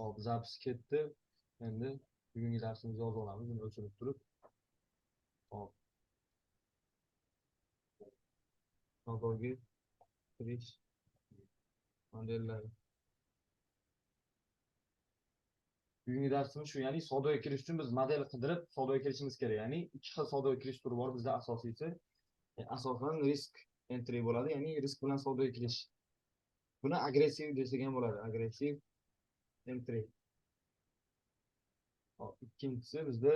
Hop, zapis ketdi. Endi bugungi darsimizni yozib olamiz, buni o'chirib turib. Hop. Savdoga kirish modellari. Bugungi darsimiz shu, ya'ni savdoga kirish uchun biz model qidirib savdoga kirishimiz kerak. Ya'ni ikki xil savdoga kirish turi bor bizda asosiysi. Asosan risk entry bo'ladi, ya'ni risk bilan savdoga kirish. Buni agressiv desak ham bo'ladi, agressiv entry. Hop, ikkinchisi bizda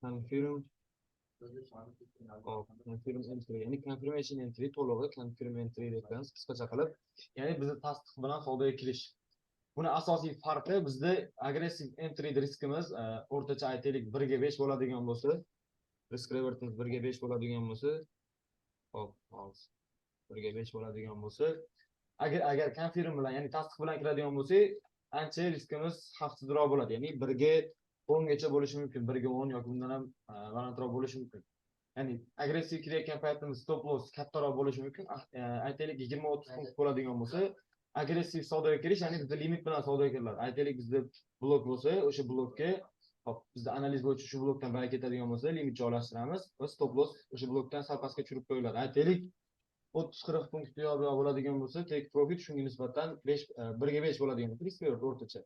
confirm, hop, confirm entry, ya'ni confirmation entry, to'lig'i confirm entry deb qo'yamiz qisqacha qilib. Ya'ni bizni tasdiq bilan savdoga kirish. Buni asosiy farqi bizda agressiv entry riskimiz o'rtacha aytaylik 1 ga 5 bo'ladigan bo'lsa, risk rewardimiz 1 ga 5 bo'ladigan bo'lsa, hop, hozir 1 ga 5 bo'ladigan bo'lsa, agar confirm bilan, ya'ni tasdiq bilan kiradigan bo'lsak, ancha riskimiz xavfsizroq bo'ladi. Ya'ni 1 ga 10 gacha bo'lishi mumkin, 1 ga 10 yoki undan ham balandroq bo'lishi mumkin. Ya'ni agressiv kirayotgan paytimiz stop loss kattaroq bo'lishi mumkin. Aytaylik 20-30 punkt bo'ladigan bo'lsa, agressiv savdoga kirish, ya'ni bizda limit bilan savdoga kiriladi. Aytaylik bizda blok bo'lsa, o'sha blokka, hop, bizda analiz bo'yicha shu blokdan bari ketadigan bo'lsa, limit joylashtiramiz va stop loss o'sha blokdan sal pastga tushirib qo'yiladi. Aytaylik 30-40 punkt bu yoq bo'ladigan bo'lsa, take profit shunga nisbatan 1 ga 5 bo'ladigan bo'lsa, risk reward o'rtacha.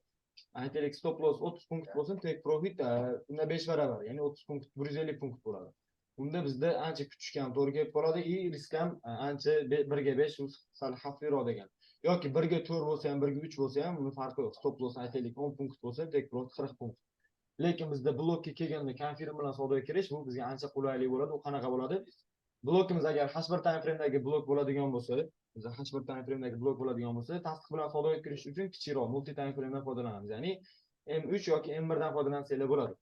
Aytaylik stop loss 30 punkt bo'lsin, take profit undan 5 barobar, ya'ni 30 punkt 150 punkt bo'ladi. Unda bizda ancha kutishga ham to'g'ri kelib qoladi, i risk ham ancha 1 ga 5 sal xavfliroq degan. Yoki 1 ga 4 bo'lsa ham, 1 ga 3 bo'lsa ham uni farqi yo'q. Stop loss aytaylik 10 punkt bo'lsa, take profit 40 punkt. Lekin bizda blokka kelganda confirm bilan savdoga kirish bu bizga ancha qulaylik bo'ladi. U qanaqa bo'ladi? Blokimiz agar H1 time frame'dagi blok bo'ladigan bo'lsa, bizda H1 time frame'dagi blok bo'ladigan bo'lsa, tasdiq bilan savdoga kirish uchun kichikroq multi time frame'dan foydalanamiz. Ya'ni M3 yoki M1 dan foydalansanglar bo'ladi.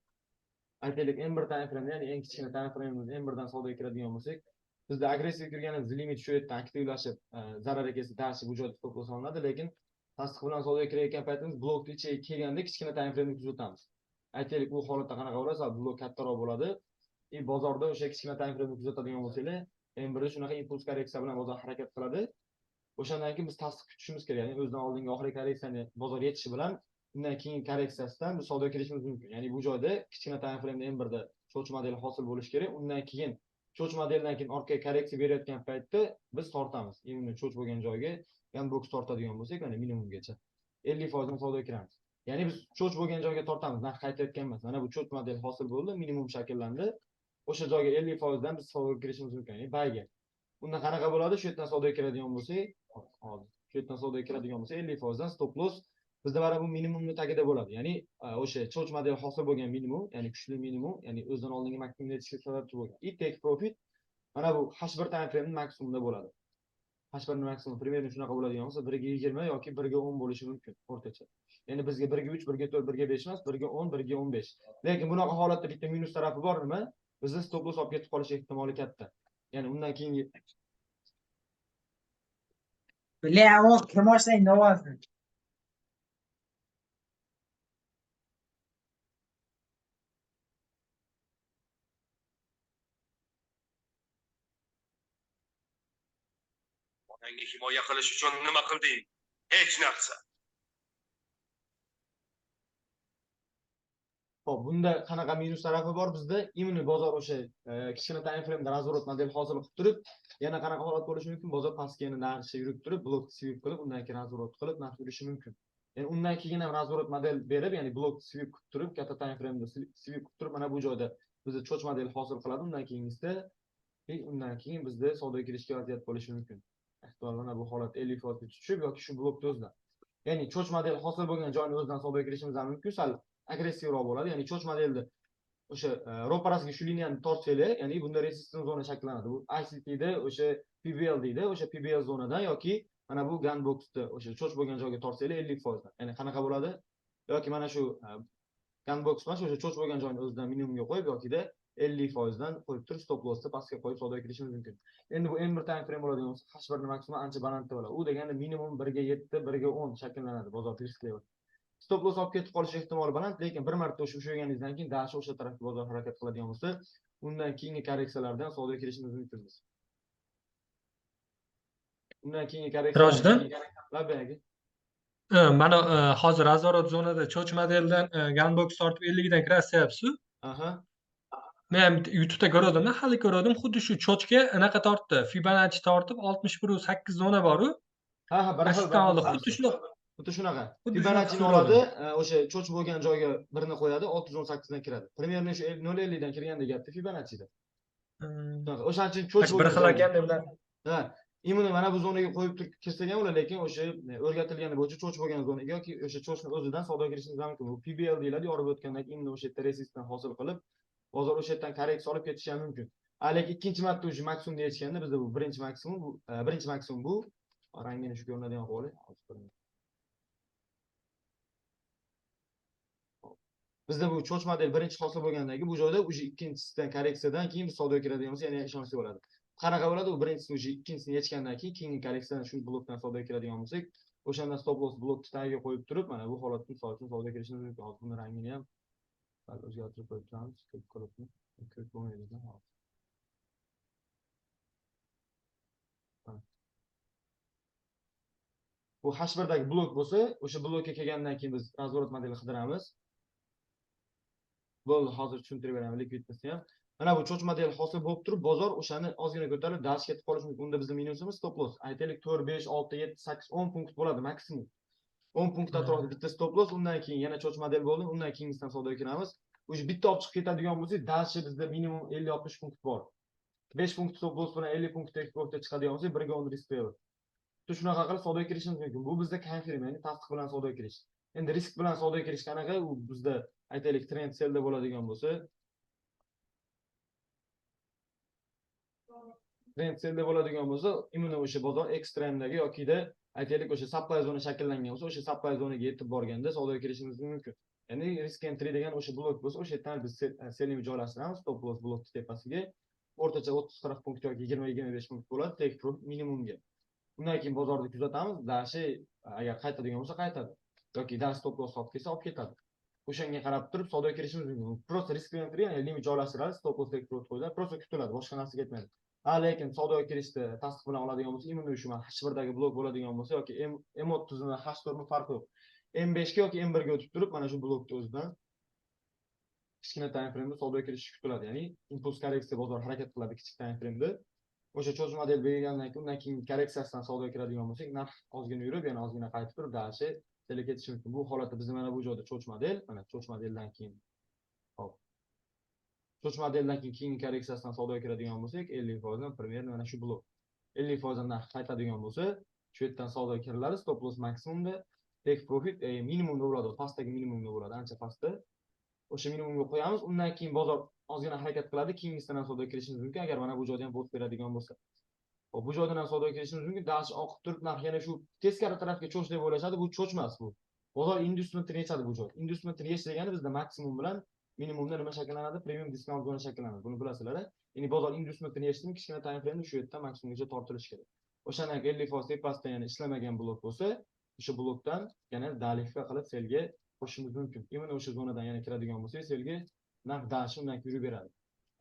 Aytaylik M1 time frame, ya'ni eng kichkina time frame'imiz M1 dan savdoga kiradigan bo'lsak, bizda agressiv kirganimiz limit shu yerdan aktivlashib, zarar kelsa dashi bu joyda stop loss olinadi, lekin tasdiq bilan savdoga kirayotgan paytimiz blokni ichiga kelganda kichkina time frame'ni kuzatamiz. Aytaylik u holatda qanaqa bo'ladi? Sal blok kattaroq bo'ladi. Bozorda o'sha kichkina time frame'ni kuzatadigan bo'lsanglar, M1 shunaqa impuls korreksiya bilan bozor harakat qiladi. O'shandan keyin biz tasdiq kutishimiz kerak. Ya'ni o'zidan oldingi oxirgi korreksiyani bozor yetishi bilan undan keyingi korreksiyasidan biz savdoga kirishimiz mumkin. Ya'ni bu joyda kichkina time frame'da M1da cho'ch modeli hosil bo'lishi kerak. Undan keyin cho'ch modelidan keyin orqaga korreksiya berayotgan paytda biz tortamiz. Imini cho'ch bo'lgan joyga gunbox tortadigan bo'lsak, mana minimumgacha 50% dan savdoga kiramiz. Ya'ni biz cho'ch bo'lgan joyga tortamiz, narx qaytayotgan emas. Mana bu cho'ch model hosil bo'ldi, minimum shakllandi. O'sha joyga 50% dan biz savdoga kirishimiz mumkin, ya'ni buyga. Unda qanaqa bo'ladi? Shu yerdan savdoga kiradigan bo'lsak, hozir shu yerdan savdoga kiradigan bo'lsak, 50% dan stop loss bizda mana bu minimumni tagida bo'ladi. Ya'ni o'sha cho'ch model hosil bo'lgan minimum, ya'ni kuchli minimum, ya'ni o'zidan oldingi maksimumga yetishga sababchi bo'lgan. I take profit mana bu H1 time frame'ning maksimumida bo'ladi. H1 ning maksimum примерно shunaqa bo'ladigan bo'lsa, 1 ga 20 yoki 1 ga 10 bo'lishi mumkin o'rtacha. Ya'ni bizga 1 ga 3, 1 ga 4, 1 ga 5 emas, 1 ga 10, 1 ga 15. Lekin bunaqa holatda bitta minus tarafi bor, nima? Bizda stop loss olib ketib qolish ehtimoli katta. Ya'ni undan keyingi Бля, ovoz kirmasang ovozni. Onangni himoya qilish uchun nima qilding? Hech narsa. Xo'p, bunda qanaqa minus tarafi bor bizda? Imini bozor o'sha kichkina time frame'da razворот model hosil qilib turib, yana qanaqa holat bo'lishi mumkin? Bozor pastga yana narxi yurib turib, blok sweep qilib, undan keyin razворот qilib narx yurishi mumkin. Ya'ni undan keyin ham razворот model berib, ya'ni blok sweep qilib turib, katta time frame'da sweep qilib turib, mana bu joyda bizda cho'ch model hosil qiladi. Undan keyingisida, undan keyin bizda savdoga kirishga vaziyat bo'lishi mumkin. Ehtimol mana bu holat 50% ga tushib yoki shu blokni o'zidan. Ya'ni cho'ch model hosil bo'lgan joyni o'zidan savdoga kirishimiz ham mumkin, sal agressivroq bo'ladi. Ya'ni cho'ch modelni o'sha ro'parasiga shu liniyani tortsanglar, ya'ni bunda resistance zona shakllanadi. Bu ICT da o'sha PBL deydi, o'sha PBL zonadan yoki mana bu gun boxda o'sha cho'ch bo'lgan joyga tortsanglar 50%. Ya'ni qanaqa bo'ladi? Yoki mana shu gun box emas, o'sha cho'ch bo'lgan joyni o'zidan minimumga qo'yib yokida 50% dan qo'yib turib stop lossni pastga qo'yib savdoga kirishimiz mumkin. Endi bu M1 time frame bo'ladigan bo'lsa, H1 ning maksimumi ancha balandda bo'ladi. U degani minimum 1 ga 7, 1 ga 10 shakllanadi bozor risk level. Stop loss olib ketib qolish ehtimoli baland, lekin bir marta o'sha ushlaganingizdan keyin dashi o'sha tarafga bozor harakat qiladigan bo'lsa, undan keyingi korreksiyalardan savdoga kirishimiz mumkin biz. Undan keyingi korreksiyalar Rojdan? Labbay aka. Mana hozir разворот zonada CHoCH modeldan gunbox tortib 50 dan kirasiz deyapsiz. Aha. Men ham YouTube'da ko'rgandim, hali ko'rgandim, xuddi shu CHoCHga anaqa tortdi. Fibonacci tortib 61.8 zona bor-u. Ha, bir xil. Pastdan oldi, xuddi shunaqa. Xuddi shunaqa. Xuddi Fibonacci'ni shunaqa. oladi, o'sha CHoCH bo'lgan joyga birini qo'yadi, 618 dan kiradi. Примерно shu 0.50 dan kirganda gapdi Fibonacci'da. Shunaqa. O'shaning uchun CHoCH Bir xil bo'lgan ekan ular. Ha, именно mana bu zonaga qo'yib turib kirsak ham ular, lekin o'sha o'rgatilgani bo'yicha CHoCH bo'lgan zonaga yoki o'sha CHoCHni o'zidan savdo kirishimiz mumkin. Bu PBL deyiladi, yorib o'tgandan keyin imенно o'sha yerda resistdan hosil qilib, bozor o'sha yerdan korreksiya olib ketishi ham mumkin. Lekin ikkinchi marta уже maksimumda yetishganda bizda bu birinchi maksimum, bu birinchi maksimum bu. Rangini shu ko'rinadigan qilib olay. Hozir ko'rinadi. Bizda bu CHoCH model birinchi hosil bo'lgandan keyin bu joyda уже ikkinchisidan korreksiyadan keyin biz savdoga kiradigan bo'lsa, yana ishonchli bo'ladi. Qanaqa bo'ladi? U birinchisini уже ikkinchisini yechgandan keyin keyingi korreksiyadan shu blokdan savdoga kiradigan bo'lsak, o'shanda stop loss blokni tagiga qo'yib turib, mana bu holatda misol uchun savdoga kirishimiz mumkin. Hozir buni rangini ham sal o'zgartirib qo'yib turamiz. Ko'p qilibmi? Ko'p bo'lmaydi hozir. Bu H1dagi blok bo'lsa, o'sha blokka kelgandan keyin biz razворот modeli qidiramiz. Bo'ldi, hozir tushuntirib beraman likvidnostni ham. Mana bu CHoCH model hosil bo'lib turib, bozor o'shani ozgina ko'tarilib, dash ketib qolishi mumkin. Unda bizning minusimiz stop loss. Aytaylik 4, 5, 6, 7, 8, 10 punkt bo'ladi maksimum. 10 punkt atrofida bitta stop loss, undan keyin yana CHoCH model bo'ldi, undan keyingisidan savdoga kiramiz. O'sha bitta olib chiqib ketadigan bo'lsak, dashi bizda minimum 50-60 punkt bor. 5 punkt stop loss bilan 50 punkt take profitga chiqadigan bo'lsak, 1 ga 10 risk beradi. Shunaqa qilib savdoga kirishimiz mumkin. Bu bizda konfirm, ya'ni tasdiq bilan savdoga kirish. Endi risk bilan savdoga kirish qanaqa? U bizda aytaylik trend sellda bo'ladigan bo'lsa, trend sellda bo'ladigan bo'lsa, imенно o'sha bozor ekstremdagi yokida aytaylik o'sha supply zona shakllangan bo'lsa, o'sha supply zonaga yetib borganda savdoga kirishimiz mumkin. Ya'ni risk entry degan o'sha blok bo'lsa, o'sha yerdan biz sellingni joylashtiramiz, stop loss blokni tepasiga o'rtacha 30-40 punkt yoki 20-25 punkt bo'ladi, take profit minimumga. Undan keyin bozorni kuzatamiz, dashi agar qaytadigan bo'lsa qaytadi yoki dash stop loss olib kelsa olib ketadi. O'shanga qarab turib savdoga kirishimiz mumkin. Prosta risk entry, ya'ni limit joylashtiradi, stop loss take profit qo'yiladi, prosta kutiladi, boshqa narsa ketmaydi. Lekin savdoga kirishda tasdiq bilan oladigan bo'lsa, imенно shu mana H1dagi blok bo'ladigan bo'lsa yoki M30 ni H4 ni farqi yo'q. M5 ga yoki M1 ga o'tib turib, mana shu blokni o'zidan kichkina time frame'da savdoga kirish kutiladi. Ya'ni impuls korreksiya bozor harakat qiladi kichik time frame'da. O'sha CHoCH model belgilangandan keyin undan keyin korreksiyasidan savdoga kiradigan bo'lsak, narx ozgina yurib, yana ozgina qaytib turib, dashi sellga ketishi mumkin. Bu holatda bizda mana bu joyda CHoCH model, mana CHoCH modeldan keyin hop. CHoCH modeldan keyin keyingi korreksiyasidan savdoga kiradigan bo'lsak, 50% dan примерно mana shu blok. 50% narx qaytadigan bo'lsa, shu yerdan savdoga kiriladi, stop loss maksimumda, take profit minimumda bo'ladi, pastdagi minimumda bo'ladi, ancha pastda. O'sha minimumga qo'yamiz, undan keyin bozor ozgina harakat qiladi, keyingisidan ham savdoga kirishimiz mumkin agar mana bu joyda ham bot beradigan bo'lsa. Xo'p, bu joydan ham savdoga kirishimiz mumkin. Dash oqib turib narx yana shu teskari tarafga CHoCH deb o'ylashadi, bu CHoCH emas bu. Bozor inducementni yechadi bu joy. Inducementni yechish degani bizda maksimum bilan minimumda nima shakllanadi? Premium discount zona shakllanadi. Buni bilasizlar. Ya'ni bozor inducementni yechdimi, kichkina time frame'da shu yerdan maksimumgacha tortilishi kerak. O'shandan 50% tepasidan yana ishlamagan blok bo'lsa, o'sha blokdan yana dalifka qilib selga qo'shishimiz mumkin. Imенно o'sha zonadan yana kiradigan bo'lsak, selga narx dashi undan keyin yurib beradi.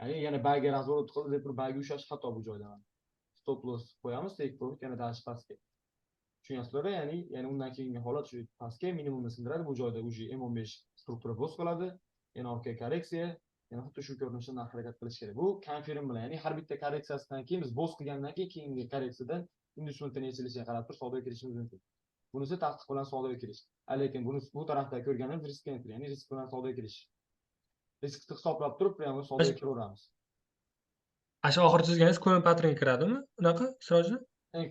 Ya'ni yana buyga razворот qilib, deb turib buyga ushlash xato bu joyda. Stop loss qo'yamiz, take profit yana dashi pastga. Tushunyapsizlar, ya'ni undan keyingi holat shu pastga minimumni sindiradi. Bu joyda уже M15 struktura bo'z qiladi, yana orqaga korreksiya, yana xuddi shu ko'rinishda narx harakat qilish kerak. Bu konfirm bilan, ya'ni har bitta korreksiyasidan keyin biz bo'z qilgandan keyin keyingi korreksiyadan inducementni yechilishiga qarab turib savdoga kirishimiz mumkin. Bunisi tasdiq bilan savdoga kirish. Lekin buni bu tarafda ko'rganimiz risk entry, ya'ni risk bilan savdoga kirish. Riskni hisoblab turib, prямо savdoga kiraveramiz. Ashu oxir chizganingiz QM patternga kiradimi? Unaqa Sirojda?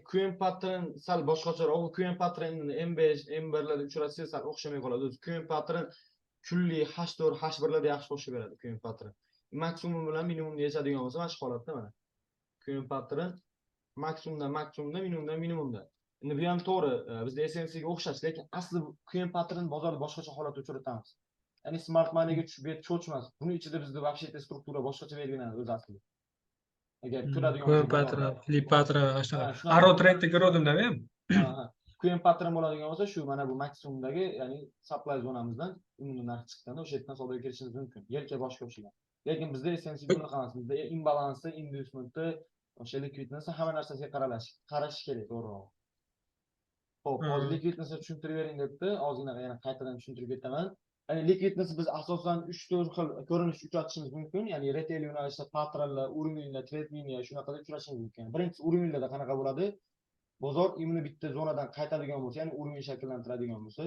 QM pattern sal boshqacharoq. U QM patternni M5, M1larda uchratsangiz sal o'xshamay qoladi. O'zi QM pattern kunlik H4, H1larda yaxshi qo'shib beradi QM pattern. Maksimum bilan minimumni yechadigan bo'lsa, mana shu holatda mana. QM pattern maksimumdan maksimumda, minimumdan minimumda. Endi bu ham to'g'ri, bizda SMC ga o'xshash, lekin asli QM pattern bozorda boshqacha holatda uchratamiz. Ya'ni smart moneyga tushib bu cho'chmas. Buni ichida bizda вообще struktura boshqacha belgilanadi o'zi aslida. Agar ko'radigan QM bo'lsak, pattern, flip pattern, shunaqa. Shunaqa. Arrow trendda ko'rgandim-da men. Ha. QM pattern bo'ladigan bo'lsa, shu mana bu maksimumdagi, ya'ni supply zonamizdan umumiy narx chiqqanda o'sha yerdan savdoga kirishimiz mumkin. Yelka boshga o'xshagan. Lekin bizda SMC bunaqa emas. Bizda imbalansi, inducementni, o'sha likvidnostni hamma narsasiga qarash kerak, to'g'rirog'i. Xo'p, hozir likvidnostni tushuntirib bering debdi. Ozgina yana qaytadan tushuntirib ketaman. Ya'ni likvidnostni biz asosan 3-4 xil ko'rinish uchratishimiz mumkin. Ya'ni retail yo'nalishida patternlar, уровеньlar, trend liniya shunaqada uchrashimiz mumkin. Birinchisi уровеньlarda qanaqa bo'ladi? Bozor imni bitta zonadan qaytadigan bo'lsa, ya'ni уровень shakllantiradigan bo'lsa,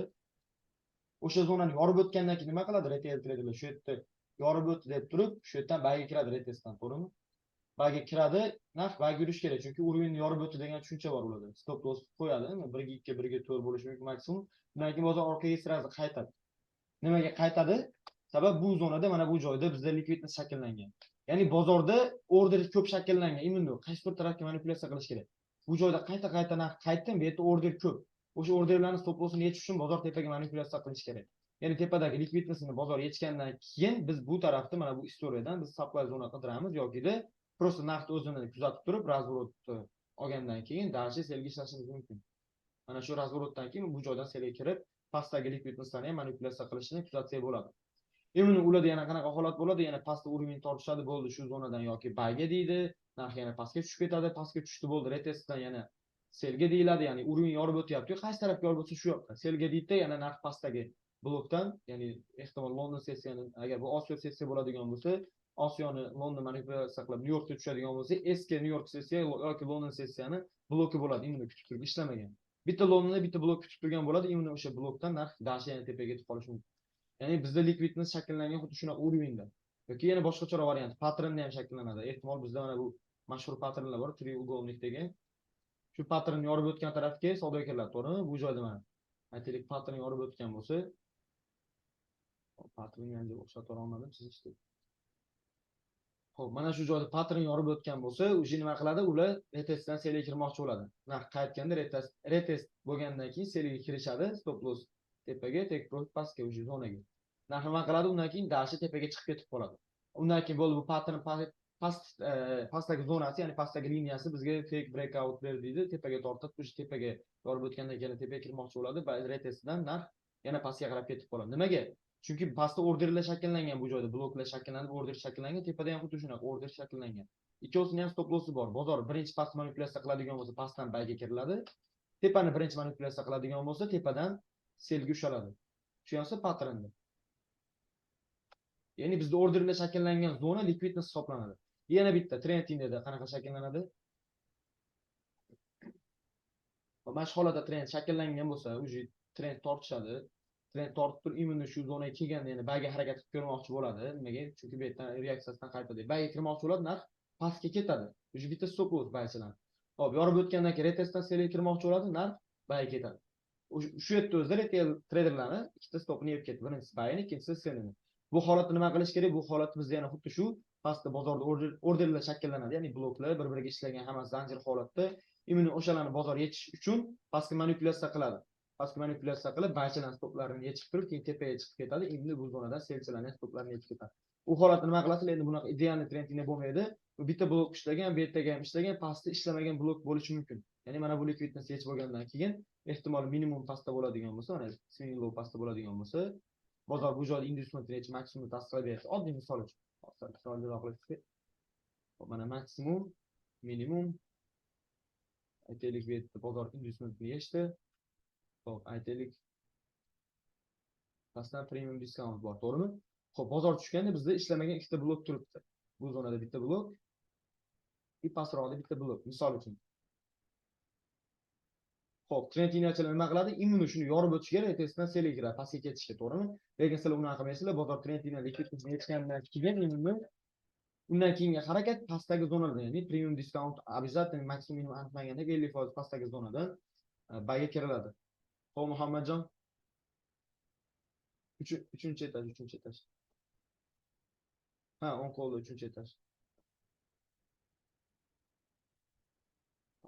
o'sha zonani yorib o'tgandan keyin nima qiladi retail traderlar? Shu yerda yorib o'tdi deb turib, shu yerdan buyga kiradi retestdan, to'g'rimi? Buyga kiradi, narx buyga yurish kerak, chunki уровеньni yorib o'tdi degan tushuncha bor ularda. Stop loss qo'yadi, 1ga 2, 1ga 4 bo'lishi mumkin maksimum. Undan keyin bozor orqaga sразу qaytadi. Nimaga qaytadi? Sabab bu zonada, mana bu joyda bizda likvidnost shakllangan. Ya'ni bozorda order ko'p shakllangan. Imенно qaysi bir tarafga manipulyatsiya qilish kerak. Bu joyda qayta-qayta narx qaytdi, bu yerda order ko'p. O'sha orderlarni stop lossini yechish uchun bozor tepaga manipulyatsiya qilish kerak. Ya'ni tepadagi likvidnostni bozor yechgandan keyin biz bu tarafda mana bu istoriyadan biz supply zona qidiramiz yokida prosta narxni o'zini kuzatib turib razворотni olgandan keyin дальше selga ishlashimiz mumkin. Mana shu razворотdan keyin bu joydan selga kirib pastdagi likvidnostlarni ham manipulyatsiya qilishini kuzatsak bo'ladi. Endi ularda yana qanaqa holat bo'ladi? Yana pastda уровень tortishadi, bo'ldi shu zonadan yoki buyga deydi, narx yana pastga tushib ketadi, pastga tushdi bo'ldi, retestdan yana selga deyiladi, ya'ni уровень yorib o'tyapti, qaysi tarafga yorib o'tsa shu yoqqa. Selga deydida yana narx pastdagi blokdan, ya'ni ehtimol London sessiyani, agar bu Osiyo sessiya bo'ladigan bo'lsa, Osiyoni London manipulyatsiya qilib Nyu Yorkka tushadigan bo'lsa, eski Nyu York sessiya yoki London sessiyani bloki bo'ladi, imni kutib turib ishlamagan. Bitta Londonda bitta blok kutib turgan bo'ladi, imni o'sha blokdan narx dashi yana tepaga ketib qolishi mumkin. Ya'ni bizda likvidnost shakllangan xuddi shunaqa уровеньda. Yoki yana boshqacha variant, patternda ham shakllanadi. Ehtimol bizda mana bu mashhur patternlar bor, треугольник degan. Shu pattern yorib o'tgan tarafga savdo kiriladi, to'g'rimi? Bu joyda mana aytaylik pattern yorib o'tgan bo'lsa, patternga ancha o'xshatib olmadim chizishdi. Xo'p, mana shu joyda pattern yorib o'tgan bo'lsa, o'sha nima qiladi? Ular retestdan selga kirmoqchi bo'ladi. Narx qaytganda retest bo'lgandan keyin selga kirishadi, stop loss tepaga, take profit pastga, o'sha zonaga. Narx nima qiladi? Undan keyin dashi tepaga chiqib ketib qoladi. Undan keyin bo'ldi bu pattern pastdagi zonasi, ya'ni pastdagi liniyasi bizga fake breakout berdi deydi, tepaga tortib, o'sha tepaga yorib o'tgandan keyin tepaga kirmoqchi bo'ladi va retestdan narx yana pastga qarab ketib qoladi. Nimaga? Chunki pastda orderlar shakllangan, bu joyda bloklar shakllanib, order shakllangan, tepada ham xuddi shunaqa order shakllangan. Ikkovsini ham stop lossi bor. Bozor birinchi past manipulyatsiya qiladigan bo'lsa, pastdan buyga kiriladi. Tepani birinchi manipulyatsiya qiladigan bo'lsa, tepadan selga ushaladi. Tushunyapsiz patternni? Ya'ni bizda orderlar shakllangan zona likvidnost hisoblanadi. Yana bitta trend liniyada qanaqa shakllanadi? Mana shu holatda trend shakllangan bo'lsa, уже trend tortishadi. Trend tortib turib, imенно shu zonaga kelganda yana buyga harakat qilib ko'rmoqchi bo'ladi. Nimaga? Chunki bu yerdan reaksiyasidan qaytadi. Buyga kirmoqchi bo'ladi, narx pastga ketadi. Уже bitta stop loss buychilar. Xo'p, yorib o'tgandan keyin retestdan selga kirmoqchi bo'ladi, narx buyga ketadi. Shu yerda o'zida retail traderlarni ikkita stopini yeb ketdi. Birinchisi buyini, ikkinchisi sellini. Bu holatda nima qilish kerak? Bu holatda bizda yana xuddi shu pastda bozorda orderlar shakllanadi, ya'ni bloklar bir-biriga ishlagan hammasi zanjir holatda. Imенно o'shalarni bozor yechish uchun pastga manipulyatsiya qiladi. Pastga manipulyatsiya qilib, buychilarning stoplarini yechib turib, keyin tepaga chiqib ketadi. Endi bu zonadan sellchilarning stoplarini yechib ketadi. U holatda nima qilasizlar? Endi bunaqa ideal trend liniya bo'lmaydi. Bu bitta blok ishlagan, bu yerdaga ham ishlagan, pastda ishlamagan blok bo'lishi mumkin. Ya'ni mana bu likvidnost yechib bo'lgandan keyin ehtimol minimum pastda bo'ladigan bo'lsa, mana swing low pastda bo'ladigan bo'lsa, bozor bu joyda inducementni yechib maksimum tasdiqlab beradi. Oddiy misol uchun. Hop, mana maksimum, minimum. Aytaylik bu yerda bozor inducementni yechdi. Xo'p, aytaylik pastdan premium discount bor, to'g'rimi? Xo'p, bozor tushganda bizda ishlamagan ikkita blok turibdi. Bu zonada bitta blok, и pastroqda bitta blok, misol uchun. Xo'p, trend liniyachilar nima qiladi? Imенно shuni yorib o'tish kerak, testdan selga kiradi, pastga ketishga, to'g'rimi? Lekin sizlar unaqa qilmaysizlar, bozor trend liniya likvidnostni yechgandan keyin imенно undan keyingi harakat pastdagi zonadan, ya'ni premium discount обязательно maksimum minimum aniqlanganda 50% pastdagi zonadan buyga kiriladi. Xo'p, Muhammadjon. Uchinchi etaj, uchinchi etaj. Ha, o'ng qo'lda uchinchi etaj.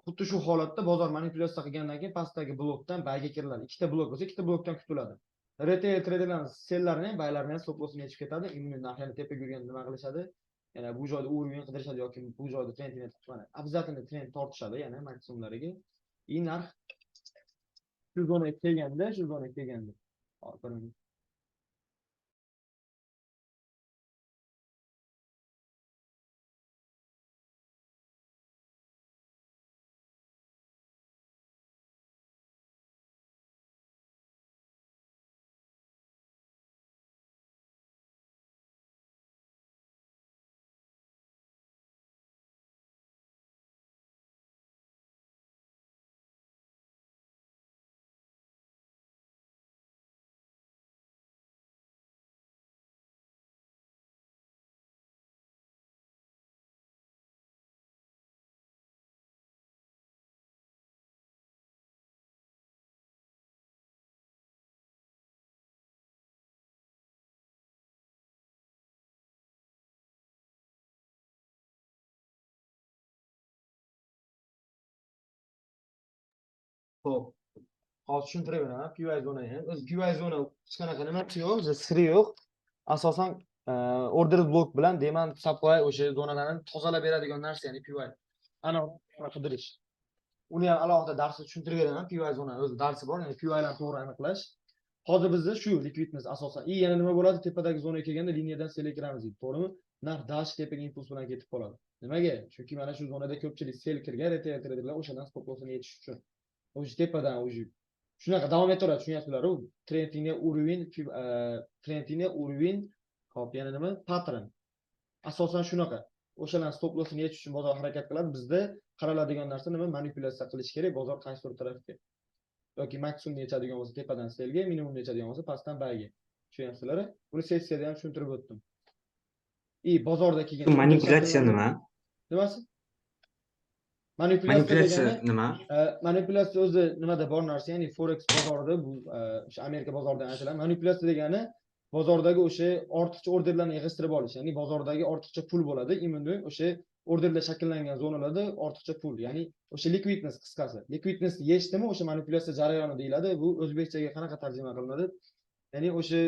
Xuddi shu holatda bozor manipulyatsiya qilgandan keyin pastdagi blokdan buyga kiriladi. Ikkita blok bo'lsa, ikkita blokdan kutiladi. Retail traderlarning sellarini ham, buylarini ham stop lossini yechib ketadi. Imенно narx yana tepaga yurganda nima qilishadi? Yana bu joyda уровень qidirishadi yoki bu joyda trend mana обязательно trend tortishadi yana maksimumlariga. И narx shu zonaga kelganda, hop, bir minut. Xo'p. Hozir tushuntirib beraman PY zonani ham. O'zi PY zona hech qanaqa nimasi yo'q, o'zi siri yo'q. Asosan order block bilan demand supply o'sha zonalarni tozalab beradigan narsa, ya'ni PY. Ana qidirish. Uni ham alohida darsda tushuntirib beraman. PY zona o'zi darsi bor, ya'ni PYlarni to'g'ri aniqlash. Hozir bizda shu likvidnost asosan. И yana nima bo'ladi? Tepadagi zonaga kelganda liniyadan sellga kiramiz deydi, to'g'rimi? Narx dash tepaga impuls bilan ketib qoladi. Nimaga? Chunki mana shu zonada ko'pchilik sell kirgan, retail traderlar o'shadan stop lossini yechish uchun. O'sha tepadan o'sha shunaqa davom etaveradi, tushunyapsizlar? U trendingga уровень, trendingga уровень, hop, yana nima? Pattern. Asosan shunaqa. O'shalarni stop lossini yechish uchun bozor harakat qiladi. Bizda qaraladigan narsa nima? Manipulyatsiya qilish kerak, bozor qaysidir tarafga. Yoki maksimumni yechadigan bo'lsa tepadan sellga, minimumni yechadigan bo'lsa pastdan buyga. Tushunyapsizlar? Buni sessiyada ham tushuntirib o'tdim. И bozorda kelgan Manipulyatsiya nima? Nimasi? Manipulyatsiya Manipulyatsiya nima? Manipulyatsiya o'zi nimada bor narsa, ya'ni forex bozorida, bu o'sha Amerika bozoridan aytiladi. Manipulyatsiya degani bozordagi o'sha ortiqcha orderlarni yig'ishtirib olish, ya'ni bozordagi ortiqcha pul bo'ladi, imенно o'sha orderlar shakllangan zonalarda ortiqcha pul, ya'ni o'sha likvidnost, qisqasi. Likvidnost yechdimi, o'sha manipulyatsiya jarayoni deyiladi. Bu o'zbekchaga qanaqa tarjima qilinadi? Ya'ni o'sha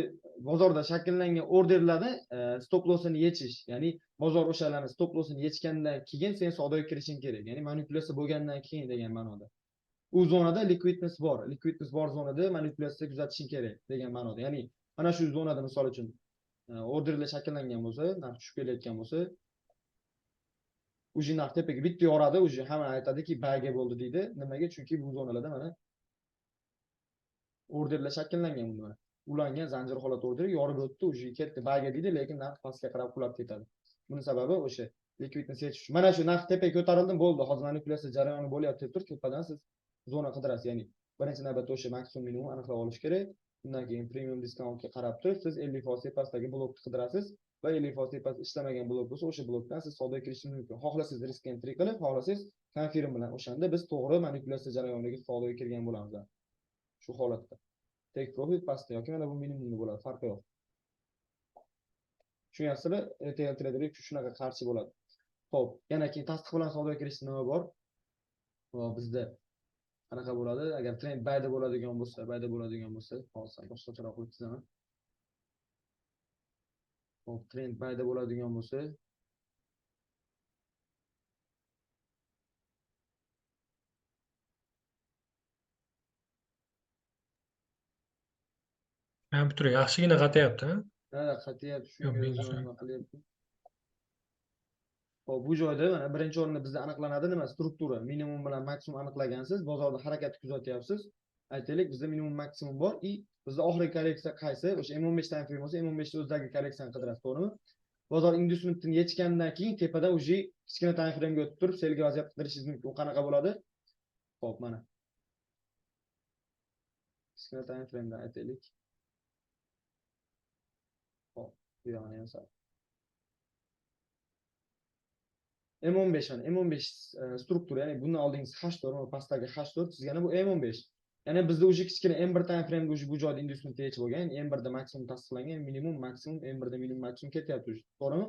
bozorda shakllangan orderlarni stop lossini yechish, ya'ni bozor o'shalarni stop lossini yechgandan keyin sen savdoga kirishing kerak, ya'ni manipulyatsiya bo'lgandan keyin degan ma'noda. U zonada likvidnost bor, likvidnost bor zonada manipulyatsiya kuzatishing kerak degan ma'noda. Ya'ni mana shu zonada misol uchun orderlar shakllangan bo'lsa, narx tushib kelayotgan bo'lsa, уже narx tepaga bitta yoradi, уже hamma aytadiki buyga bo'ldi deydi. Nimaga? Chunki bu zonalarda mana orderlar shakllangan, bunda mana ulangan zanjir holat orderi yorib o'tdi, уже ketdi buyga deydi, lekin narx pastga qarab qulab ketadi. Buni sababi o'sha likvidni sechish. Mana shu narx tepaga ko'tarildi, bo'ldi, hozir manipulyatsiya jarayoni bo'lyapti deb turib, tepadan siz zona qidirasiz. Ya'ni birinchi navbatda o'sha maksimum minimum aniqlab olish kerak. Undan keyin premium discountga qarab turib, siz 50% tepasidagi blokni qidirasiz va 50% tepasida ishlamagan blok bo'lsa, o'sha blokdan siz savdoga kirishingiz mumkin. Xohlasangiz risk entry qilib, xohlasangiz confirm bilan, o'shanda biz to'g'ri manipulyatsiya jarayoniga savdoga kirgan bo'lamiz. Shu holatda take profit pastda yoki mana bu minimumda bo'ladi, farqi yo'q. Tushunyapsizlar? Retail traderga shunaqa qarshi bo'ladi. Xo'p, yana keyin tasdiq bilan savdoga kirishda nima bor? Va bizda qanaqa bo'ladi? Agar trend buyda bo'ladigan bo'lsa, hozir boshqacharoq qilib chizaman. Xo'p, trend buyda bo'ladigan bo'lsa, kompyuter yaxshigina qatyapti, ha? Ha, qatyapti, Yo'q, shunga minus. nima qilyapti? Xo'p, bu joyda mana birinchi o'rinda bizda aniqlanadi nima? Struktura, minimum bilan maksimum aniqlagansiz, bozorda harakatni kuzatyapsiz. Aytaylik, bizda minimum maksimum bor и bizda oxirgi korreksiya qaysi? O'sha M15 time frame bo'lsa, M15 da o'zidagi korreksiyani qidirasiz, to'g'rimi? Bozor inducementni yechgandan keyin tepada уже kichkina time framega o'tib turib sellga vaziyat qidirishingiz mumkin. U qanaqa bo'ladi? Xo'p, mana. Kichkina time framedan aytaylik. Xo'p, bu yog'ini ham sal. M15 mana M15 struktura, ya'ni bundan oldingisi H4, mana pastdagi H4 chizgani bu M15. Ya'ni bizda уже kichkina M1 time frame'ga уже bu joyda inducement yechib bo'lgan, ya'ni M1 da maksimum tasdiqlangan, minimum maksimum M1 da minimum maksimum ketyapti уже, to'g'rimi?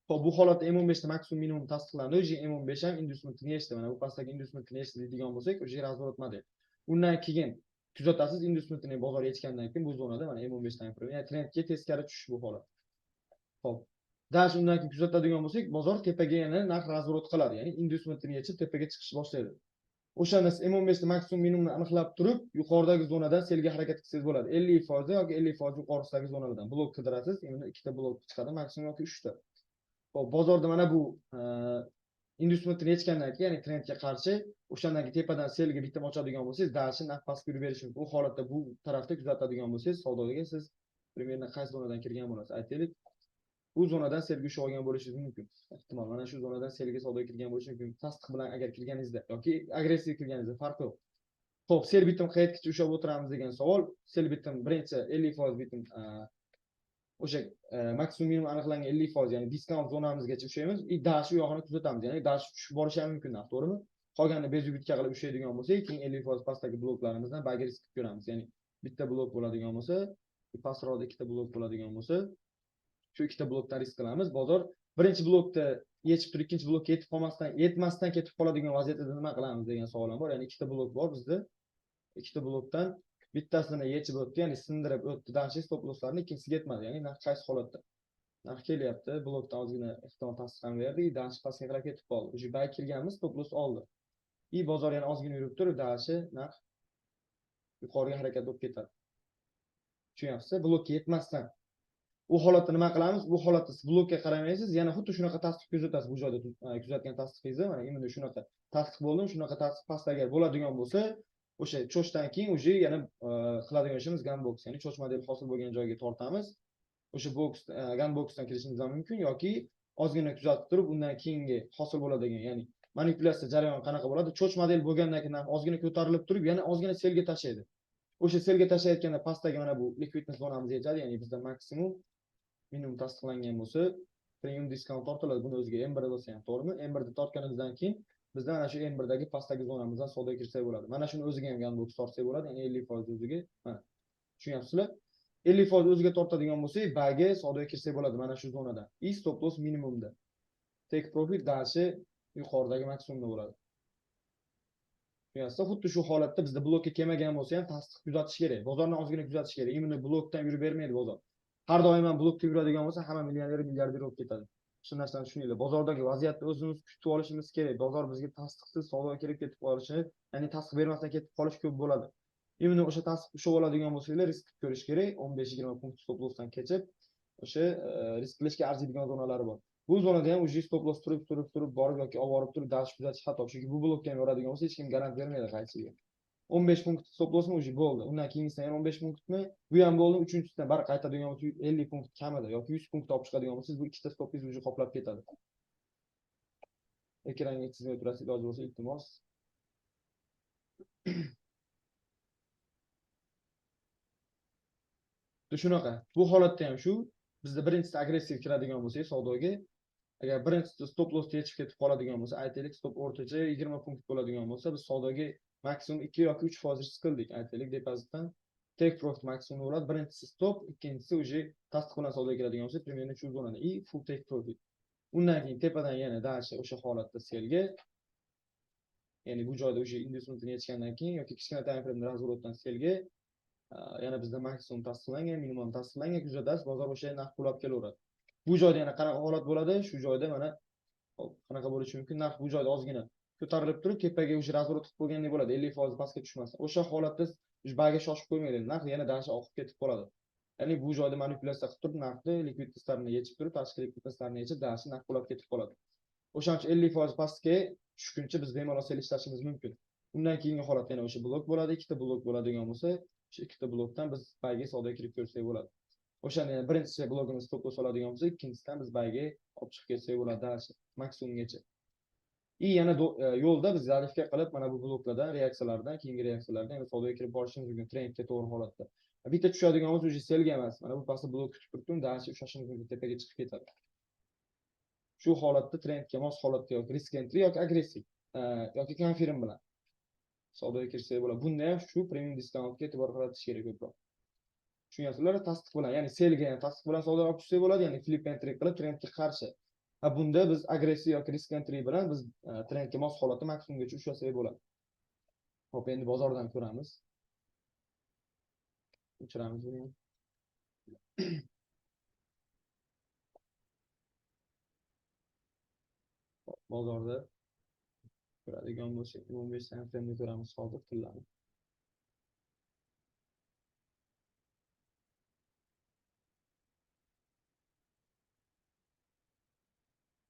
Xo'p, bu holatda M15 da maksimum minimum tasdiqlandi, уже M15 ham inducementni yechdi. Mana bu pastdagi inducementni yechdi deydigan bo'lsak, уже razворот model. Undan keyin kuzatasiz inducementni bozor yechgandan keyin bu zonada mana M15 time frame, ya'ni trendga teskari tushish bu holat. Xo'p, dash undan keyin kuzatadigan bo'lsak, bozor tepaga yana narx razворот qiladi, ya'ni inducementni yechib tepaga chiqish boshlaydi. O'shanda siz M15 da maksimum minimumni aniqlab turib, yuqoridagi zonadan sellga harakat qilsangiz bo'ladi. 50% yoki 50% yuqorisidagi zonalardan blok qidirasiz. Endi ikkita blok chiqadi, maksimum yoki 3 ta. Xo'p, bozorda mana bu inducementni yechgandan keyin, ya'ni trendga qarshi, o'shandan keyin tepadan sellga bitim ochadigan bo'lsangiz, dashi narx pastga yurib berishi mumkin. U holatda bu tarafda kuzatadigan bo'lsangiz, savdoga siz примерно qaysi zonadan kirgan bo'lasiz? Aytaylik, bu zonadan sellga ushlab olgan bo'lishingiz mumkin. Ehtimol mana shu zonadan sellga savdoga kirgan bo'lishi mumkin. Tasdiq bilan agar kirganingizda yoki agressiv kirganingizda farqi yo'q. Xo'p, sell bitim qayergacha ushlab o'tiramiz degan savol. Sell bitim birinchi 50% bitim, o'sha maksimum minimum aniqlangan 50%, ya'ni discount zonamizgacha ushlaymiz. И dash u yog'ini kuzatamiz, ya'ni dash tushib borishi ham mumkin narx, to'g'rimi? Qolganini bezubitga qilib ushlaydigan bo'lsak, keyin 50% pastdagi bloklarimizdan bag'ri qilib ko'ramiz. Ya'ni bitta blok bo'ladigan bo'lsa, pastroqda ikkita blok bo'ladigan bo'lsa, shu ikkita blokdan risk qilamiz. Bozor birinchi blokda yechib turib, ikkinchi blokka yetib qolmasdan, yetmasdan ketib qoladigan vaziyatda nima qilamiz degan savol ham bor. Ya'ni ikkita blok bor bizda. Ikkita blokdan bittasini yechib o'tdi, ya'ni sindirib o'tdi. Дальше stop losslarni ikkinchisiga yetmadi. Ya'ni narx qaysi holatda? Narx kelyapti, blokdan ozgina ehtimol tasdiq ham berdi, дальше pastga qarab ketib qoldi. Уже buy kirganmiz, stop loss oldi. И bozor yana ozgina yurib turib, дальше narx yuqoriga harakat bo'lib ketadi. Tushunyapsiz? Blokka yetmasdan. U holatda nima qilamiz? Bu holatda siz blokka qaramaysiz, yana xuddi shunaqa tasdiq kuzatasiz. Bu joyda kuzatgan tasdiqingizni mana imенно shunaqa tasdiq bo'ldimi, shunaqa tasdiq pastda agar bo'ladigan bo'lsa, o'sha cho'chdan keyin уже yana qiladigan ishimiz gun box, ya'ni cho'ch modeli hosil bo'lgan joyga tortamiz. O'sha box, gun boxdan kirishimiz ham mumkin yoki ozgina kuzatib turib, undan keyingi hosil bo'ladigan, ya'ni manipulyatsiya jarayoni qanaqa bo'ladi? Cho'ch model bo'lgandan keyin ozgina ko'tarilib turib, yana ozgina sellga tashlaydi. O'sha sellga tashlayotganda pastdagi mana bu likvidnost zonamiz yechadi, ya'ni bizda maksimum minimum tasdiqlangan bo'lsa, premium discount tortiladi. Buni o'ziga M1 bo'lsa ham, to'g'rimi? M1 da tortganimizdan keyin bizda mana shu M1dagi pastdagi zonamizdan savdoga kirsak bo'ladi. Mana shuni o'ziga ham gun box tortsak bo'ladi, ya'ni 50% o'ziga. Mana tushunyapsizlar? 50% o'ziga tortadigan bo'lsak, buyga savdoga kirsak bo'ladi mana shu zonadan. И stop loss minimumda. Take profit дальше yuqoridagi maksimumda bo'ladi. Tushunyapsizlar? Xuddi shu holatda bizda blokka kelmagan bo'lsa ham tasdiq kuzatish kerak. Bozorni ozgina kuzatish kerak. Именно blokdan yurib bermaydi bozor. Har doim ham blokda yuradigan bo'lsa, hamma millioner, milliarder bo'lib ketadi. Shu narsani tushuninglar. Bozordagi vaziyatni o'zimiz kutib olishimiz kerak. Bozor bizga tasdiqsiz savdo kirib ketib qolishi, ya'ni tasdiq bermasdan ketib qolish ko'p bo'ladi. Именно o'sha tasdiq ushlab oladigan bo'lsanglar, risk ko'rish kerak. 15-20 punkt stop lossdan kechib, o'sha risk qilishga arziydigan zonalari bor. Bu zonada ham уже stop loss turib, turib, turib borib yoki olib borib turib dalash kuzatish xato. Chunki bu blokka ham yoradigan bo'lsa, hech kim garant bermaydi qaysiga. 15 punkt stop lossmi уже bo'ldi. Undan keyingisidan yana 15 punktmi? Bu ham bo'ldi. Uchinchisidan bar qaytadigan bo'lsa 50 punkt kamida yoki 100 punkt olib chiqadigan bo'lsangiz, bu ikkita stopingiz уже qoplab ketadi. Ekranga chizmay turasiz, iloji bo'lsa iltimos. Shunaqa. Bu holatda ham shu, bizda birinchisi agressiv kiradigan bo'lsak savdoga, agar birinchisi stop lossni yechib ketib qoladigan bo'lsa, aytaylik stop o'rtacha 20 punkt bo'ladigan bo'lsa, biz savdoga maksimum 2 yoki 3% risk qildik, aytaylik depozitdan take profit maksimum bo'ladi. Birinchisi stop, ikkinchisi уже tasdiq bilan savdoga kiradigan bo'lsa, примерно shu zonada и full take profit. Undan keyin tepadan yana дальше o'sha holatda sellga, ya'ni bu joyda o'sha inducementni yechgandan keyin yoki kichkina time frame razворотdan sellga, yana bizda maksimum tasdiqlangan, minimum tasdiqlangan kuzatasiz, bozor o'sha narx qulab kelaveradi. Bu joyda yana qanaqa holat bo'ladi? Shu joyda mana qanaqa bo'lishi mumkin? Narx bu joyda ozgina ko'tarilib turib, tepaga o'sha razворот qilib qo'ygandek bo'ladi, 50% pastga tushmasa. O'sha holatda buyga shoshib qo'ymaydi, narx yana dalash oqib ketib qoladi. Ya'ni bu joyda manipulyatsiya qilib turib, narxni likvidnostlarini yechib turib, tashqi likvidnostlarini yechib, dalash narx qulab ketib qoladi. O'shaning uchun 50% pastga tushguncha biz bemalol sell ishlashimiz mumkin. Undan keyingi holatda yana o'sha blok bo'ladi, ikkita blok bo'ladigan bo'lsa, o'sha ikkita blokdan biz buyga savdoga kirib ko'rsak bo'ladi. O'shani yana birinchisi blokimiz stop loss oladigan bo'lsa, ikkinchisidan biz buyga olib chiqib ketsak bo'ladi dalash maksimumgacha. И yana yo'lda biz zaifga qilib mana bu bloklardan, reaksiyalardan, keyingi reaksiyalardan yana savdoga kirib borishimiz mumkin trendga to'g'ri holatda. Bitta tushadigan bo'lsa, уже sellga emas. Mana bu pastda blok kutib turibdi, dalash ushlashimiz mumkin, tepaga chiqib ketadi. Shu holatda trendga mos holatda yoki risk entry yoki agressiv yoki confirm bilan savdoga kirsak bo'ladi. Bunda ham shu premium discountga e'tibor qaratish kerak ko'proq. Tushunyapsizlar? Tasdiq bilan, ya'ni sellga ham tasdiq bilan savdo olib tushsak bo'ladi, ya'ni flip entry qilib trendga qarshi. Ha, bunda biz agressiv yoki risk entry bilan biz trendga mos holatda maksimumgacha ushlasak bo'ladi. Xo'p, endi bozordan ko'ramiz. O'chiramiz buni ham. Bozorda ko'radigan bo'lsak, 15 time frame'da ko'ramiz hozir tillani.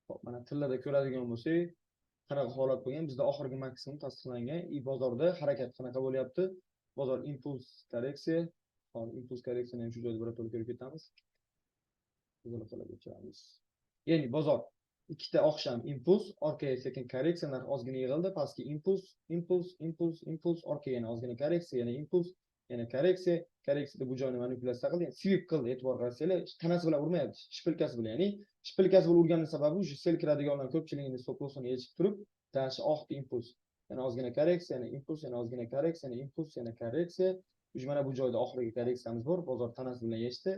Xo'p, mana tillada ko'radigan bo'lsak, qanaqa holat bo'lgan? Bizda oxirgi maksimum tasdiqlangan. I bozorda harakat qanaqa bo'lyapti? Bozor impuls korreksiya. Hozir impuls korreksiyani ham shu joyda birato'la ko'rib ketamiz. Qizil qilib o'chiramiz. Ya'ni bozor ikkita oqshom impuls, orqaga sekin korreksiya, narx ozgina yig'ildi, pastga impuls, impuls, impuls, impuls, orqaga yana ozgina korreksiya, yana impuls, yana korreksiya, korreksiyada bu joyni manipulyatsiya qildi, ya'ni sweep qildi, e'tibor qarasanglar, tanasi bilan urmayapti, shpilkasi bilan, ya'ni shpilkasi bilan urganining sababi o'sha sell kiradiganlar ko'pchiligini stop lossini yechib turib, dalash oqdi impuls, yana ozgina korreksiya, yana impuls, yana ozgina korreksiya, yana impuls, yana korreksiya. O'sha mana bu joyda oxirgi korreksiyamiz bor, bozor tanasi bilan yechdi.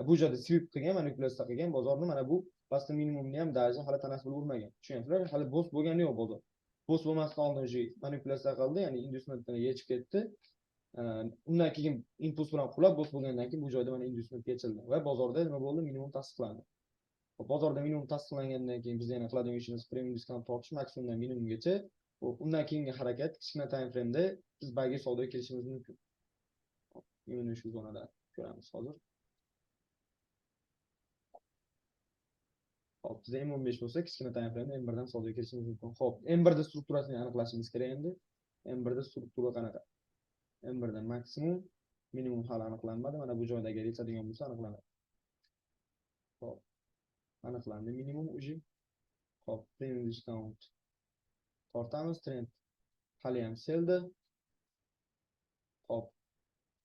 Bu joyda sweep qilgan, manipulyatsiya qilgan bozorni mana bu pastda minimumni ham dalash hali tanasi bilan urmagan. Tushunyapsizlar? Hali bo's bo'lgani yo'q bozor. Bo's bo'lmasdan oldin o'sha manipulyatsiya qildi, ya'ni inducementni yechib ketdi. Undan keyin impuls bilan qulab BOS bo'lgandan keyin bu joyda mana inducement yechildi va bozorda nima bo'ldi? Minimum tasdiqlandi. Bozorda minimum tasdiqlangandan keyin biz yana qiladigan ishimiz premium discount tortish maksimumdan minimumgacha. Undan keyingi harakat kichkina time frame'da biz buyga savdoga kirishimiz mumkin. Imенно shu zonada ko'ramiz hozir. Hop, bizda M15 bo'lsa, kichkina time frame'da M1 dan savdoga kirishimiz mumkin. Hop, M1 da strukturasini aniqlashimiz kerak endi. M1 da struktura qanaqa? M1 da maksimum, minimum hali aniqlanmadi. Mana bu joyda agar yechadigan bo'lsa aniqlanadi. Hop. Aniqlandi minimum уже. Hop, premium discount tortamiz, trend hali ham sellda. Hop,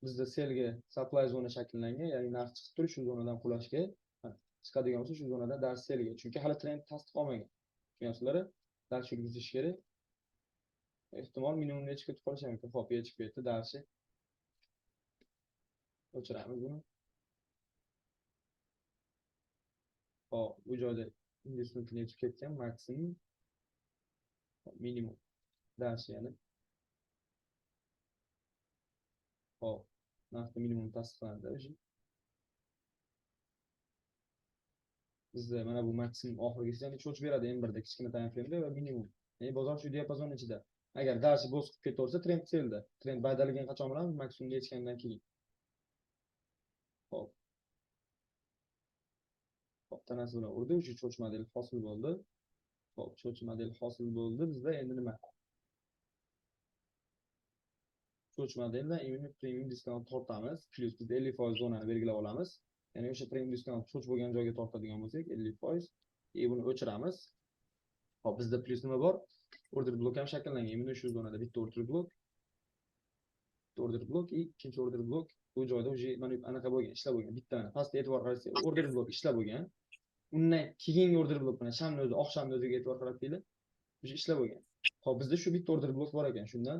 bizda sellga supply zona shakllangan, ya'ni narx chiqib turib shu zonadan qulashga chiqadigan bo'lsa shu zonadan dars sellga, chunki hali trend tasdiq olmagan. Tushunyapsizlar? Dars yurgizish kerak. Ehtimol minimumga chiqib ketib qolishi mumkin. Hop, chiqib ketdi darsi. O'chiramiz buni. Hop, bu joyda inducement yechib ketgan maksimum, minimum darsi yana. Hop, narxda minimum tasdiqlandi o'sha. Bizda mana bu maksimum oxirgisi, ya'ni cho'ch beradi M1 da kichkina time frame'da va minimum. Ya'ni bozor shu diapazon ichida. Agar darsi BOS qilib ketaversa trend sellda. Trend baydaligini qachon bilamiz? Maksimumga yechgandan keyin. Hop. Hop, tanasi bilan urdi, o'sha cho'ch model hosil bo'ldi. Hop, cho'ch model hosil bo'ldi. Bizda endi nima? Cho'ch modeldan imенно premium discount tortamiz. Plus biz 50% zonani belgilab olamiz. Ya'ni o'sha premium discount cho'ch bo'lgan joyga tortadigan bo'lsak 50%, buni o'chiramiz. Hop, bizda plus nima bor? Order blok ham shakllangan. Imенно shu zonada bitta order blok, bitta order blok, ikkinchi order blok bu joyda уже mana anaqa bo'lgan, ishlab bo'lgan. Bitta mana pastda e'tibor qarasak, order blok ishlab bo'lgan. Undan keyingi order blok mana shamni o'zi, oq shamni o'ziga e'tibor qaratinglar. O'sha ishlab bo'lgan. Hop, bizda shu bitta order blok bor ekan. Shundan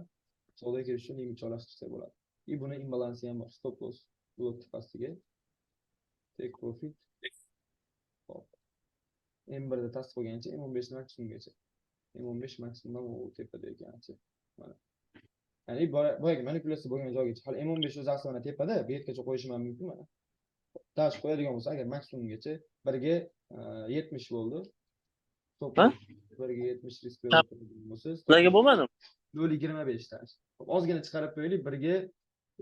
savdoga kirish uchun limit joylashtirsak bo'ladi. И buni imbalansi ham bor. Stop loss blok pastiga. Take profit. Hop. M1 da tasdiq bo'lgancha M15 maksimumgacha. M15 maksimumdan u tepada ekanchi. Mana. Ya'ni boyagi manipulyatsiya bo'lgan joygacha. Hali M15 o'zi aslida mana tepada, bu yergacha qo'yishim ham mumkin mana. Dash qo'yadigan bo'lsa, agar maksimumgacha 1ga 70 bo'ldi. Stop 1ga 70 risk beradigan bo'lsa, nega bo'lmadi? 0.25 dash. Hop, ozgina chiqarib qo'yaylik, 1ga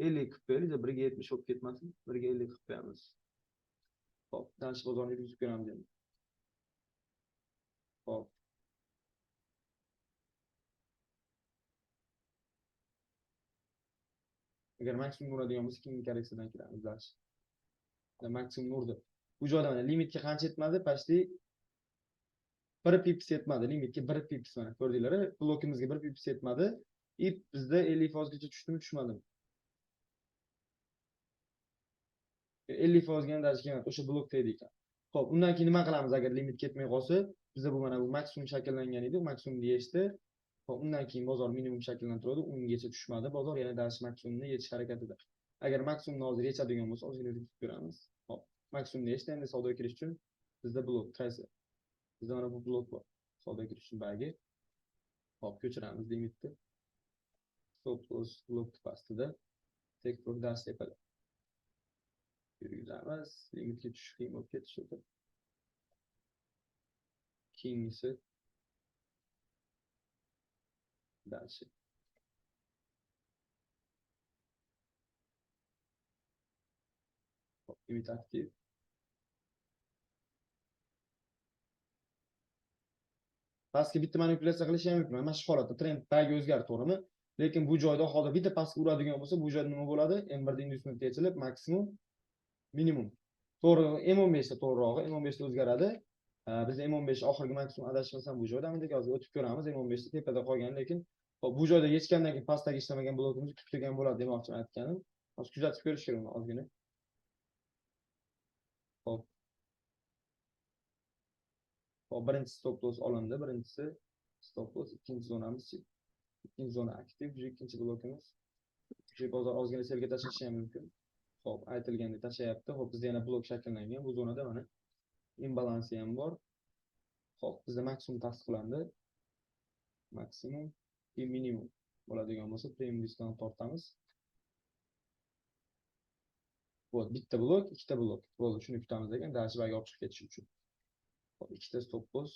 50 qilib qo'yaylik, 1ga 70 bo'lib ketmasin. 1ga 50 qilib qo'yamiz. Hop, dash bozorni yurgizib ko'ramiz endi. Hop. Agar maksimum uradigan bo'lsa, keyingi korreksiyadan kiramiz dash. Maksimum urdi. Bu joyda mana limitga qancha yetmadi? Почти 1 pips yetmadi. Limitga 1 pips mana ko'rdinglar, blokimizga 1 pips yetmadi. И bizda 50% gacha tushdimi, tushmadimi? 50% ga ham dash kelmadi, o'sha blokda edi ekan. Xo'p, undan keyin nima qilamiz agar limit ketmay qolsa? Bizda bu mana bu maksimum shakllangan edi, maksimumni yechdi. Xo'p, undan keyin bozor minimum shakllantirdi, ungacha tushmadi. Bozor yana dash maksimumni yechish harakatida. Agar maksimumni hozir yechadigan bo'lsa, ozgina yurib ko'ramiz. Xo'p, maksimumni yechdi, endi savdoga kirish uchun bizda blok qaysi? Bizda mana bu blok bor. Savdoga kirish uchun bagi. Xo'p, ko'chiramiz limitni. Stop loss blok pastida. Take profit dash tepada. Yurgizamiz. Limitga tushish qiyin bo'lib ketdi shu yerda. Keyingisi dashi. Hop, limit aktiv. Pastga bitta manipulyatsiya qilish ham mumkin. Mana shu holatda trend bagi o'zgardi, to'g'rimi? Lekin bu joyda hozir bitta pastga uradigan bo'lsa, bu joyda nima bo'ladi? M1 da inducement yechilib, maksimum, minimum. To'g'ri, M15 da to'g'rirog'i, M15 da o'zgaradi. Biz M15 oxirgi maksimum adashmasam bu joyda, amaldagi hozir o'tib ko'ramiz. M15 da tepada qolgan, lekin bu joyda yechgandan keyin pastdagi ishlamagan blokimiz kutgan bo'ladi demoqchiman aytganim. Hozir kuzatib ko'rish kerak uni ozgina. Xo'p. Xo'p, birinchi stop loss olindi, birinchisi stop loss, ikkinchi zonamiz, ikkinchi zona aktiv, bu ikkinchi blokimiz. Shu bozor ozgina selga tashlashi ham mumkin. Xo'p, aytilgandek tashlayapti. Xo'p, bizda yana blok shakllangan. Bu zonada mana imbalansi ham bor. Xo'p, bizda maksimum tasdiqlandi. Maksimum va minimum bo'ladigan bo'lsa, premium discount tortamiz. Вот, bitta blok, ikkita blok. Bo'ldi, shuni kutamiz ekan, дальше buyga olib chiqib ketish uchun. Hop, ikkita stop loss.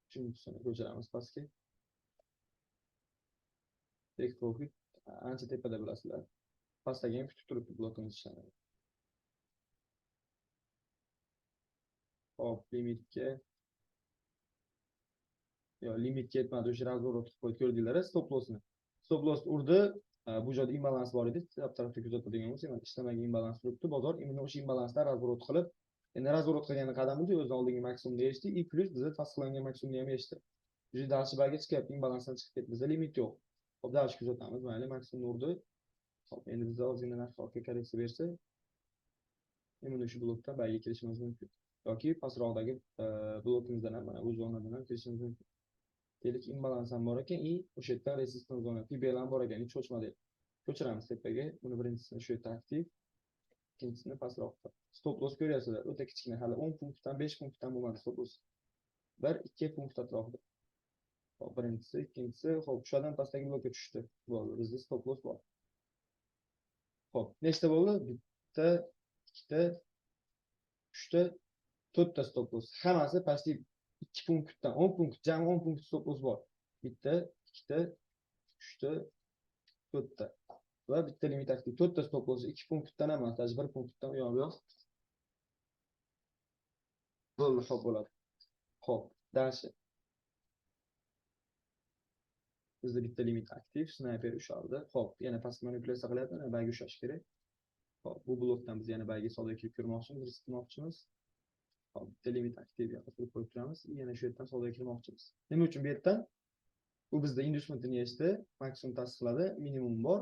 Uchinchisini ko'chiramiz pastga. Take profit ancha tepada bilasizlar. Pastdagi ham kutib turibdi blokimiz ishlanadi. Hop, limitga. Yo, limitga yetmadi, o'sha razворот qilib qo'ydi, ko'rdinglar, stop lossni. Stop loss urdi. Bu joyda imbalans bor edi. Chap tarafda kuzatadigan bo'lsak, mana ishlamagan imbalans turibdi. Bozor imенно o'sha imbalansdan razворот qilib, endi razворот qilgan qadamida o'zi oldingi maksimumni yechdi, i plus bizda tasdiqlangan maksimumni ham yechdi. Уже дальше buyga chiqyapti, imbalansdan chiqib ketdi. Bizda limit yo'q. Hop, дальше kuzatamiz. Mayli, maksimumni urdi. Hop, endi bizda ozgina narx orqaga korreksiya bersa, imенно shu blokdan buyga kirishimiz mumkin. Yoki pastroqdagi blokimizdan ham, mana bu zonadan ham kirishimiz mumkin. Deylik, imbalans ham bor ekan, i o'sha yerdan resistance zona, PBL ham bor ekan, hech cho'chmadi. Ko'chiramiz tepaga. Buni birinchisini shu yerda aktiv, ikkinchisini pastroqda. Stop loss ko'ryapsizlar, o'ta kichkina, hali 10 punktdan 5 punktdan bo'lmadi stop loss. 1 2 punkt atrofida. Hop, birinchisi, ikkinchisi, hop, tushadan pastdagi blokka tushdi. Bo'ldi, bizda stop loss bor. Hop, nechta bo'ldi? Bitta, ikkita, uchta, to'rtta stop loss. Hammasi pastki 2 punktdan 10 punkt, jami 10 punkt stop loss bor. Bitta, ikkita, uchta, to'rtta. Va bitta limit aktiv. To'rtta stop loss 2 punktdan emas, даже 1 punktdan u yoq bu yoq. Bo'ldi, hop bo'ladi. Hop, дальше. Bizda bitta limit aktiv, snayper ushaldi. Hop, yana pastki manipulyatsiya qilyapti, yana buyga ushlash kerak. Hop, bu blokdan biz yana buyga savdo kirib ko'rmoqchimiz, risk qilmoqchimiz. Hop, bitta limit aktiv yoqqa turib qo'yib turamiz, yana shu yerdan savdoga kirmoqchimiz. Nima uchun bu yerdan? Bu bizda inducementini yechdi, maksimum tasdiqladi, minimum bor.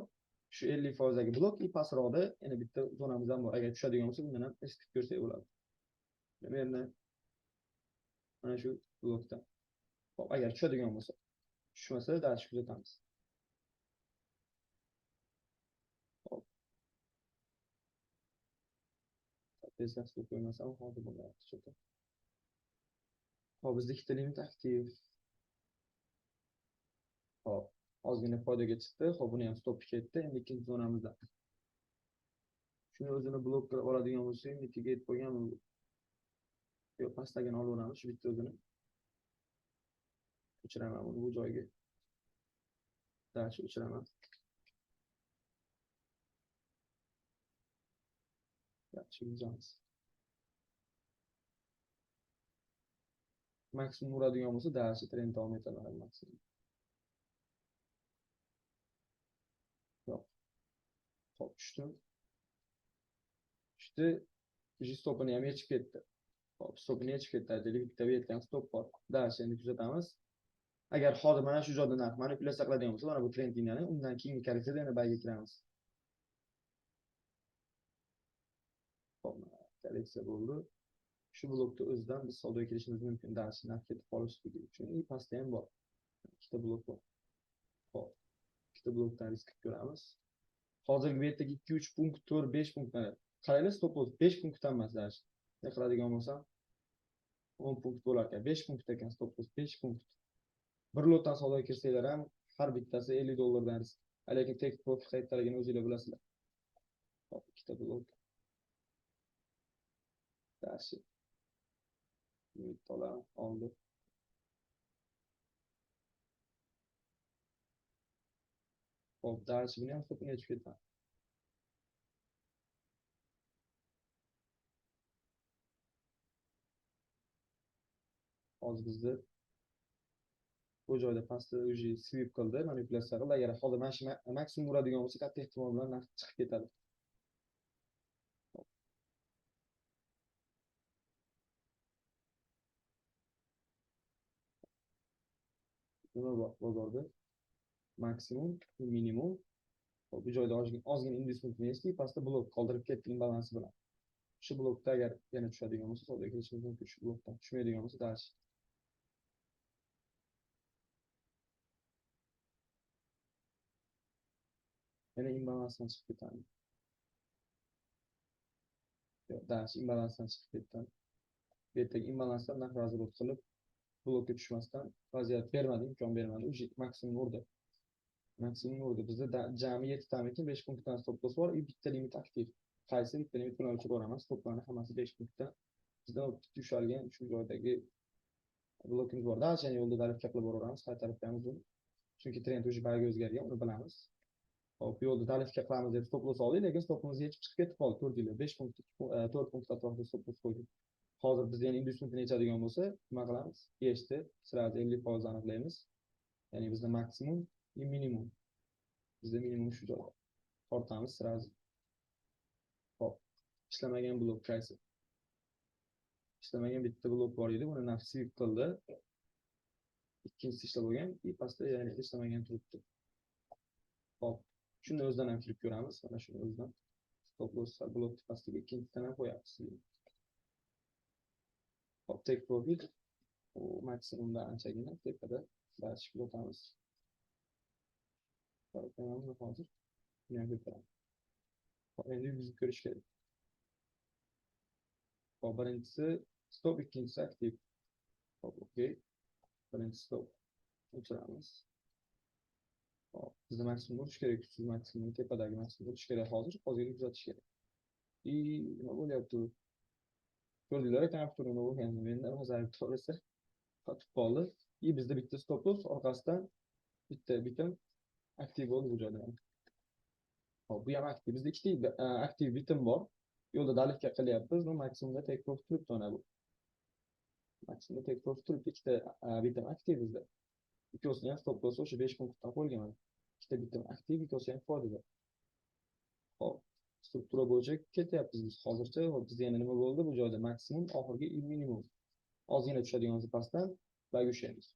Shu 50%dagi blok i pastroqda yana bitta zonamiz ham bor. Agar tushadigan bo'lsa, bundan ham risk qilib ko'rsak bo'ladi. Endi mana shu blokdan. Hop, agar tushadigan bo'lsa, tushmasa dars kuzatamiz. Hop. Tezlashtirib qo'ymasam hozir bo'lyapti cho'ta. Hop, bizda ikkita limit aktiv. Hop, ozgina foydaga chiqdi. Hop, buni ham stop ketdi. Endi ikkinchi zonamizda. Shuni o'zini blok qilib oladigan bo'lsak, mittiga yetib qo'ygan. Yo'q, pastdagini olaveramiz, shu bitta o'zini. O'chiraman buni bu joyga. Dash o'chiraman. Yaxshi yuzamiz. Maksimum uradigan bo'lsa, dashi trend davom etadi maksimum. Yo'q. Hop, tushdi. Tushdi. Stopini ham yechib ketdi. Hop, stopini yechib ketdi. Aytaylik, bitta bu yerda ham stop bor. Dashi endi kuzatamiz. Agar hozir mana shu joyda narx manipulyatsiya qiladigan bo'lsa, mana bu trend liniyani, undan keyingi korreksiyada yana buyga kiramiz. Hop, korreksiya bo'ldi. Shu blokda o'zidan biz savdoga kirishimiz mumkin. Dashi narx ketib qolishligi uchun i pastda ham bor. Ikkita blok bor. Hop, ikkita blokdan risk qilib ko'ramiz. Hozirgi bu yerdagi 2, 3 punkt, 4, 5 punkt mana. Qaranglar, stop loss 5 punktdan emas dashi. Ne qiladigan bo'lsam 10 punkt bo'lar ekan. 5 punkt ekan stop loss, 5 punkt. Bir lotdan savdoga kirsanglar ham har bittasi 50 dollardan risk. Lekin take profit qayerdaligini o'zinglar bilasizlar. Hop, ikkita blok. Dashi. Limit oldi. Hop, dashi buni ham stopini yechib ketadi. Hozir bizda bu joyda pastda уже sweep qildi, manipulyatsiya qildi. Agar hozir mana shu maksimum uradigan bo'lsa, katta ehtimol bilan narx chiqib ketadi. Nima bor bozorda? Maksimum, minimum. Hop, bu joyda ozgina inducementni yechdik, pastda blok qoldirib ketdi imbalansi bilan. Shu blokda agar yana tushadigan bo'lsa, savdoga kirishimiz mumkin. Shu blokdan tushmaydigan bo'lsa, dash. Yana imbalansdan chiqib ketadi. Yo'q, dash imbalansdan chiqib ketdi. Bu yerdagi imbalansdan narx razворот qilib, blokka tushmasdan vaziyat bermadi, imkon bermadi. Уже maksimum urdi. Maksimum urdi. Bizda jami 7 tamikin 5 punktdan stop loss bor, bitta limit aktiv. Qaysi bittani bilan o'chirib yuboraman. Stoplarni hammasi 5 punktdan. Bizda bitta ushalgan shu joydagi blokimiz bor. Дальше yo'lda доливка qilib boraveramiz, qaytarib qo'yamiz uni. Chunki trend уже buyga o'zgargan, uni bilamiz. Hop, yo'lda доливка qilamiz deb stop loss oldik, lekin stopimiz yechib chiqib ketib qoldi. Ko'rdinglar, 5 punkt, 4 punkt atrofida stop loss qo'ydik. Hozir biz yana inducementni yechadigan bo'lsa, nima qilamiz? Yechdi, сразу 50% aniqlaymiz. Ya'ni bizda maksimum и minimum. Bizda minimum shu joyda. Tortamiz сразу. Hop, ishlamagan blok qaysi? Ishlamagan bitta blok bor edi, uni narx sweep qildi. Ikkinchisi ishlab bo'lgan, и pastda yana bitta ishlamagan turibdi. Hop, shuni o'zidan ham kirib ko'ramiz. Mana shuni o'zidan stop loss blok pastiga ikkinchisidan ham qo'yamiz. Hop, take profit u maksimumdan anchagina tepada, дальше o'tamiz. Qo'yamiz hozir. Buni ham ko'taramiz. Hop, endi yurgizib ko'rish kerak. Hop, birinchisi stop, ikkinchisi aktiv. Hop, okey. Birinchi stop o'chiramiz. Hop, bizda maksimum urish kerak, kuchsiz maksimum, tepadagi maksimum urish kerak hozir, hozirgi kuzatish kerak. И nima bo'lyapti? Ko'rdinglar, kompyuter nima bo'lganini, menda masalan to'g'risi qotib qoldi. И bizda bitta stop loss orqasidan bitta bitim aktiv bo'ldi bu joyda. Hop, bu ham aktiv. Bizda ikkita aktiv bitim bor. Yo'lda доливка qilyapmiz, bu maksimumda take profit turibdi mana bu. Maksimumda take profit turibdi, ikkita bitim aktiv bizda. Ikkovsini ham stop loss o'sha 5 punktdan qo'yilgan mana. Ikkita bitim aktiv, ikkovsi ham foydada. Hop, struktura bo'yicha ketyapmiz biz hozircha. Hop, bizda yana nima bo'ldi? Bu joyda maksimum, oxirgi minimum. Ozgina tushadigan pastdan buyga ushlaymiz.